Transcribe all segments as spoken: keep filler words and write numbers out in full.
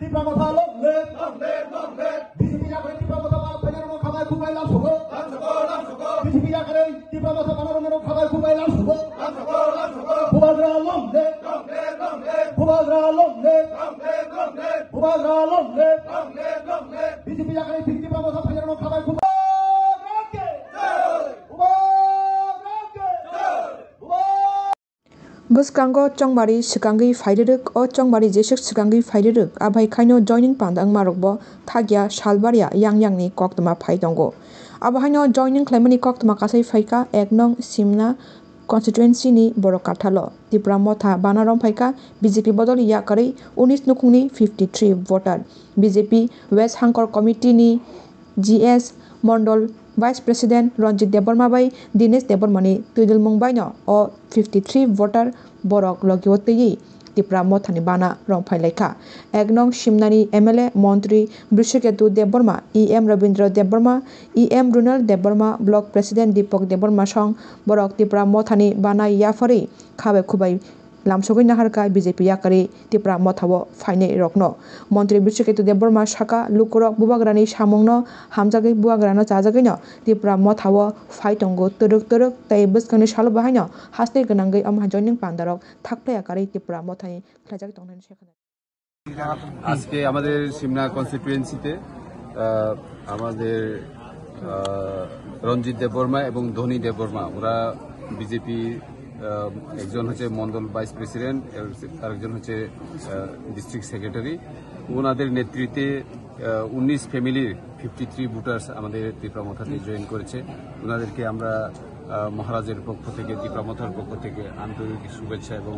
Tipra Motha long live! Long live, long live! B J P yakarwi Tipra Motha ba phainai rok khabai khubai lam sugo. Lam sugo, lam sugo! B J P yakarwi Tipra Motha ba rok khabai khubai lam sugo. Lam sugo, lam sugo! Bubagra long live! Long live, long live! Bubagra long live! Long live, long live! Bubagra long live! Long live, long live! B J P yakarwi Tipra Motha phainai rok khabai khubai. Bubagra ke! Jai! Bubagra ke! Jai! Bubagra Bwskango chongbari swkangwi phairirwk, o chongbari jeswk swkangwi phairirwk, abo hai khaino joining panda wngmarokbo thakya salbaria yang yangni koktwma phai tongo. Abo haino joining khlaimani koktwma kasai phaikha ek nong Simna constituency ni borok kathalo. Tipra Motha bana romphaikha B J P bodol yakarwi unis nukhungni fifty three voter. B J P West Hangkor Committee ni G S Mondol Vice President Ranjit Debbarma bai Dinesh Debbarmani twidulmung baino o fifty three voter borok logio twiwi Tipra Mothani bana rwngphai laikha. Ek nong Simnani M L A montri Brishaketu Debbarma, E M Rabindra Debbarma, E M Runal Debbarma, Block President Deepak Debbarma song borok Tipra Mothani bana yapharwi khabai khubai lamsogwi naharkha B J P yakarwi Tipra Mothao phainai rokno. Montri Bishwaketu Debbarma saka, lukurok Bubagrani samungno hamjagwi Bubagrano chajagwino Tipra Mothao phai tongo twrwk twrwk tei bwskangni salo bahaino haste gwnangwi omo hai joining pandarok thakphai yakarwi Tipra Mothani khlaijagwi tongnani se khna. আজকে আমাদের সিমনা কনস্টিটুয়েন্সিতে আহ, আমাদের আহ, রঞ্জিত দেববর্মা এবং ধনী দেববর্মা, ওরা বিজেপি, একজন হচ্ছে Mondal vice president, আরেকজন হচ্ছে ডিস্ট্রিক্ট সেক্রেটারি। ওনাদের নেতৃত্বে উনিশ ফ্যামিলির ফিফটি থ্রি ভোটার্স আমাদের ত্রিপুরা মথাতে জয়েন করেছে। ওনাদেরকে আমরা আহ, মহারাজের পক্ষ থেকে, ত্রিপুরা মথার পক্ষ থেকে আন্তরিক শুভেচ্ছা এবং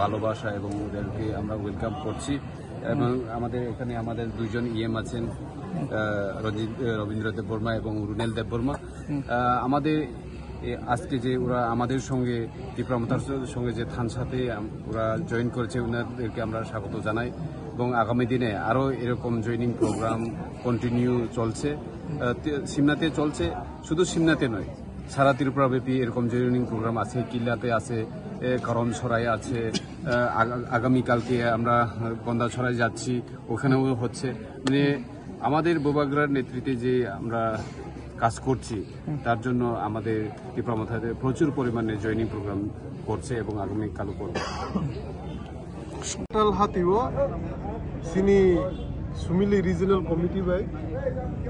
ভালোবাসা এবং ওদেরকে আমরা ওয়েলকাম করছি। এবং আমাদের এখানে আমাদের দুইজন ইএম আছেন, আহ, রঞ্জিত, আহ, রবীন্দ্র দেববর্মা এবং রুনেল দেববর্মা। আহ, আমাদের এ, আজকে যে ওরা আমাদের সঙ্গে, ত্রিপুরা মথার সঙ্গে যে থানসাতে আম-, ওরা জয়েন করেছে, ওনাদেরকে আমরা স্বাগত জানাই। এবং আগামী দিনে আরও এরকম জয়েনিং প্রোগ্রাম কন্টিনিউ চলছে, আহ, তি-, সিমনাতে চলছে, শুধু সিমনাতে নয়, সারা ত্রিপুরা ব্যাপী এরকম জয়েনিং প্রোগ্রাম আছে। কিল্লাতে আছে, এ, করমছড়ায় আছে, আহ, আগা-, আগামীকালকে আমরা, আহ, গন্ডাছড়ায় যাচ্ছি, ওখানেও হচ্ছে। মানে, আমাদের বুবাগ্রার নেতৃত্বে যে আমরা কাজ করছি, তার জন্য আমাদের ত্রিপুরা মথাতে প্রচুর পরিমাণে জয়েনিং প্রোগ্রাম করছে এবং আগামীকালও করবে। Central hatio sini Sumili Regional Committee bai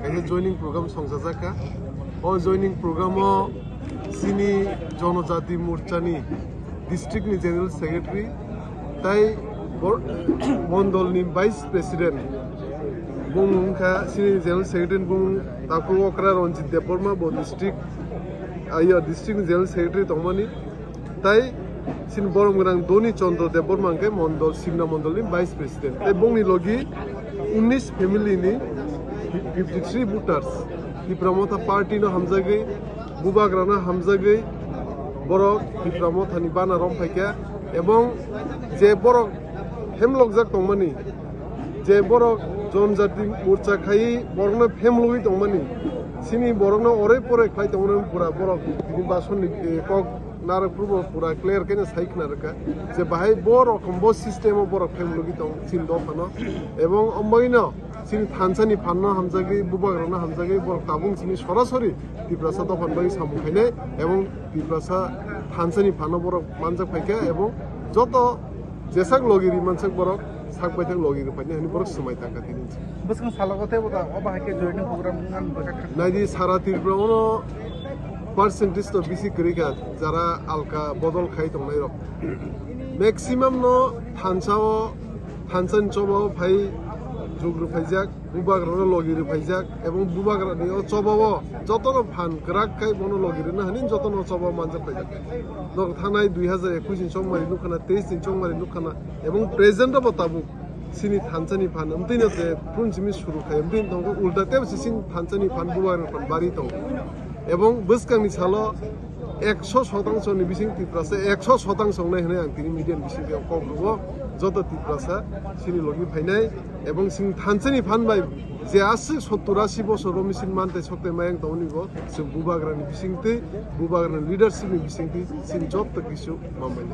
kaisa joining program songchajakha. O joining program o sini Jonojati Morcha ni district ni General Secretary tai bor-, mondol ni Vice President bung wngkha sini General Secretary bung Taku Okra Ranjit Debbarma bo district, ayo district ni General Secretary tongmani. Tai sini borom gwnang Doni Chandra Debbarma hwnkhe mondol, Simna mondol ni Vice President. Tai bongni logi unis family ni fifty three voters Tipra Motha party no hamjagwi, Bubagra no hamjagwi borok Tipra Motha ni bana rom phaikha, ebong je borok hem lokjak tongmani, je borok Jonojati Morcha khai borokno phemlwi tongmani, sini borokno oroi poroi khlai tongmani pura borok tini basonni, eh, kok narwk phuru bo pura clear khe no sai khna rwkha je bahai bo rokom bo system o borok phemlwi tong chini dophano, ebong ombaino chini thansani phanno hamjagwi, bubagrano hamjagwi borok tabuk chini sorasori Tiprasa dophani bagwi samung khainai, ebong Tiprasa thansani phanno borok manjak phaikha, ebong joto jesak logi ri mansak borok sak baithak logi rwphaini hwnwi borok swmai tangkha tini. Bwskang salogo teibo da obo hai khe joining program wngmani bwkha khakchangma. Naidi sara Tripura ono percentage to bisi kwrwi kha jara alka bodol khai tongnai rok. Maximum no thansa o, thansa ni choba o phai jug rwphaijak. Bubagra no logi rwphaijak, ebong bubagra ni o choba o joto no phan kwrak khai bono logi rwna hwnwi joto no choba o manjak phaijak. Nok thanai dui hazar ekush ni chongmari nukha na, teis ni chongmari nukha na, ebong present o bo tabuk sini thansani phan amtwi no je phun simi suru khai amtwi tongo, ulta tebo se sini thansani phan bubagra ni phan bari tongo. Ebong bwskang ni salo ekso shotangso ni bising Tiprasa ekso shotangso wngnai hwnwi ang tini media ni bising twi kok rwo. Joto Tiprasa sini logi phainai ebong sini thansani phan bai je aswk sottur ashi bosor o machine mantei soktai mayang tongmani bo chwng bubagra ni bising twi, bubagra ni leadership ni bising twi sini joto kisu mamai.